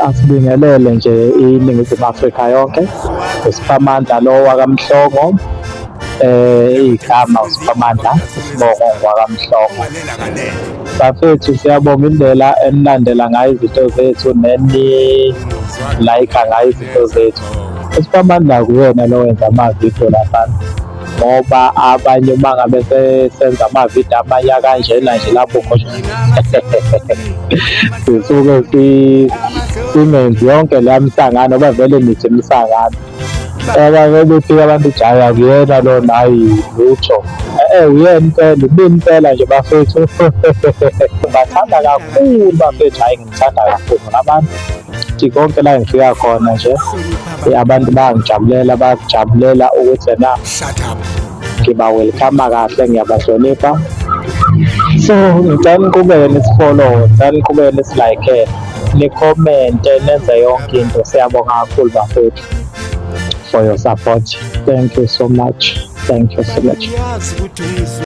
Asibingelele nje iNingizimu Afrika yonke. USiphamandla lo wakaMhlongo, igama uSiphamandla, isibongo ngwakaMhlongo. Bafethu, siyabonga indlela enilandela ngayo izinto zethu neni-like ngayo izinto zethu. USiphamandla kuyena lo wenza amavidiyo laphana, ngoba abanye uma ngabe senza amavidiyo amanye akanjena nje lapho khona sisuke singenzi yonke leya msangano, bavele nithi imsangano. Abake befika abantu ithi, hhayi, akuyena lona, hhayi lutho. Uyena impela, imina impela nje bafethu. Ngibathanda kakhulu bafethu, hhayi, ngithanda kakhulu ngabantu. Thi konke la engifika khona nje, abantu bayangijabulela, bayakujabulela ukuthi ena ngiba-welcome kahle, ngiyabahlonipha. So ngicela niqhubeke nisi-follow, ngicela niqhubeke nisi-like, ni-comment-e, nenze yonke into. Siyabonga kakhulu bafethu for your support. Thank you so much. Thank you so much.